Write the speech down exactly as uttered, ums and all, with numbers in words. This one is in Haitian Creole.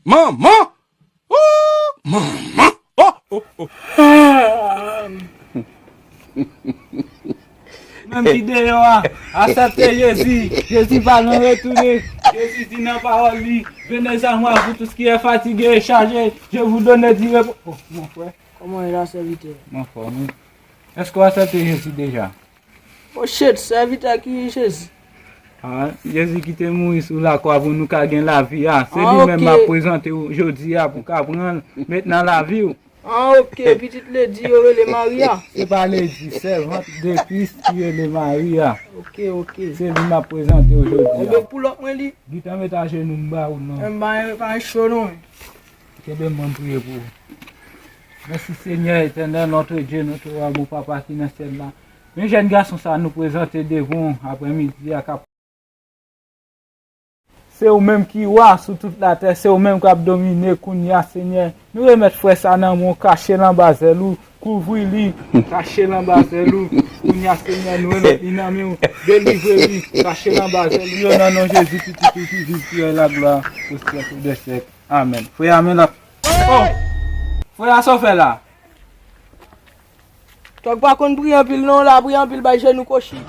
Manman! Oh, manman! Oh, oh, oh. Menm ki deyò a, aksepte Jezi. Jezi pa nan retounen. Jezi di nan pawòl li, venez à moi, vous tous qui êtes fatigués et chargés, je vous donne du repos. Oh, mon frè. Kòman e la, sèvitè? Mwen anfòm, wi. Èske w aksepte Jezi deja? Oh shit, sèvitè ki Jezi? Ah, Jezi ki te mouri sou lakwa pou nou ka gen lavi a. Se li menm m ap prezante w jodi a pou w ka pran l, met nan lavi w. Ah, ok, pitit ledi yo rele Maria. Se pa ledi, sèvant de Kris ki rele Maria. Ok, ok. Se li m ap prezante w jodi a. Enben, pou lòt mwen li. Gentan met ajenou m ba ou non. M pa, pa cho non. Kenbe m, mwen priye pou ou. Mèsi Senyè Etènèl, notre Dieu, notre roi, bon Papa ki nan syèl la. Men jèn gason sa nou prezante devan w aprè midi a k ap. Se ou menm ki wa sou tout latè, se ou menm k ap domine kounye a, Senyè. Nou remèt frè sa nan men w, kache l anba zèl ou, kouvri li, kache l anba zèl ou. Kounye a, Senyè, nou remèt li nan men w, delivre li, kache l anba zèl ou, nan non Jezi, pitit ou ki viv, ki règne la glwa au siècle des siècles. Amèn. Frè a, men l ap. Oh! Frè a, sa w fè la? Tòg pa konn priye anpil non, la priye anpil bay jenou kochi.